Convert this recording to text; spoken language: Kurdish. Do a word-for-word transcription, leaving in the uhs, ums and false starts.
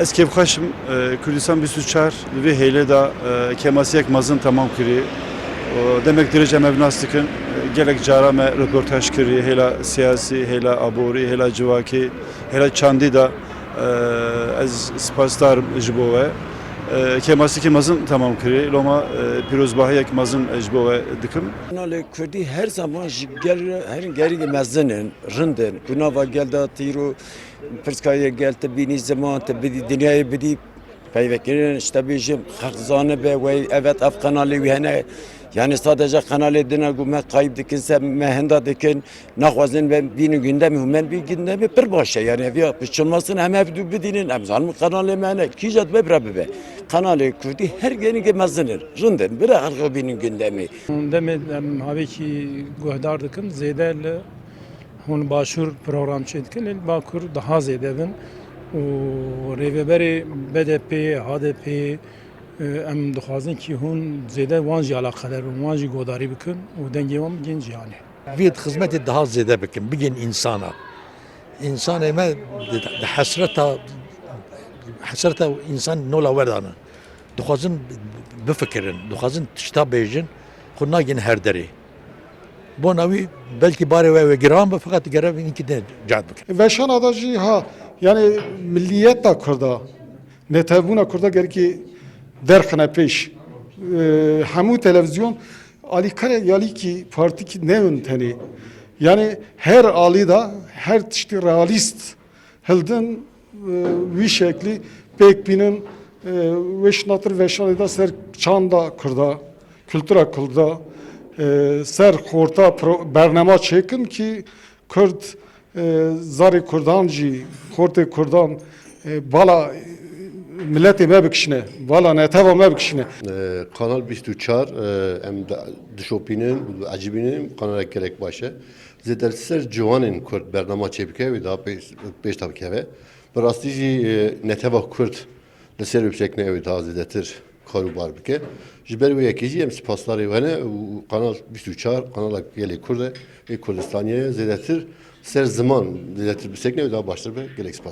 Ez kêfxweş im, e, Kurdistan bîst û çar di vê hêlê de, e, kêmasiyek mezin temam kirî. Û demek dirêj em ev nas dikin, e, gelek cara me reportaj kirî, hêla siyasî, hêla aborî, hêla civakî, hêla çandî de, e, ez spasdar im ji bo we. E, kêmasiyekî mezin temam kirî, loma, e, pîrozbahiyek mezin ji bo we dikim. Kanalê Kurdî her zaman ji gel re, her gerî mezin in, rind in. Ku nava gel de tîro, pirska yê gel, tu bînî ziman, tu bidî dinyayê bidî peyvekirin, işte bêjim, xelk zanibe, wey, evet, ev qenalê wî hene. Yani sadece qenalê dina ku me qayîp dikin, se me henda dikin, naxwazin me bînin gündemê, hûn me bî gündemê pir baş e. Yani ev ya, hiç olmasın em ev du bidînin, em zanin qenalê me hene, kîja dibe bira bibe. Qenalê Kurdî her genî mezin in, rind in, bira xelk bînin gündemê. Demê em havêkî guhdar dikin, zêde li Hûn Başûr program çêdikin, lê Bakur daha zêde bin û rêveberê B D P, H D P, e, em dixwazin kî hûn zêde wan jî alaqedar bin, wan jî godarî bikin û dengê wan bigihîn cîhanê. Vê xizmetê daha zêde bikin, bigihîn însana. Însanê me di, di hesreta, hesreta însan nola we dane. Dixwazin bifikirin, dixwazin tişta bêjin, xwe nagin her derê. Bona wî belkî barê we wê giran be, feqet gere hinkî din cehd bike. Veşana da jî ha, yani milliyeta Kurda, netewbûna Kurda gerekî derxine pêş. E, hemû televizyon alîkare yalîkî partîkî newin tenê. Yani her alî da her tiştî realîst hildin, e, wî şeklî pêk bînin, e, wê şinatir veşanê de ser çanda Kurda, kultura Kurda, e, ser xorta pro-, bernema çêkin ki Kurd, e, zarê Kurdan jî, xortê Kurdan, e, bala, e, miletê me bikişine, bala neteva me bikişine. E, Kanal bîst û çar, e, em de dişopînin û ecibînin, kanalek gelek baş e. Zêdetir ser ciwanên Kurd bernama çêbike, wê daha pê-, pêş de bikeve. Bi rastî jî, e, neteva Kurd li ser wê bisekine, ew ê daha zêdetir kar û bar bike. Ji ber wê yekê jî em spasdarê we ne û Kanal bîst û çar, kanala gelê Kurd e, ê Kurdistaniyê ye, zêdetir ser ziman zêdetir bisekine, ew daha baştir be. Gelek spas.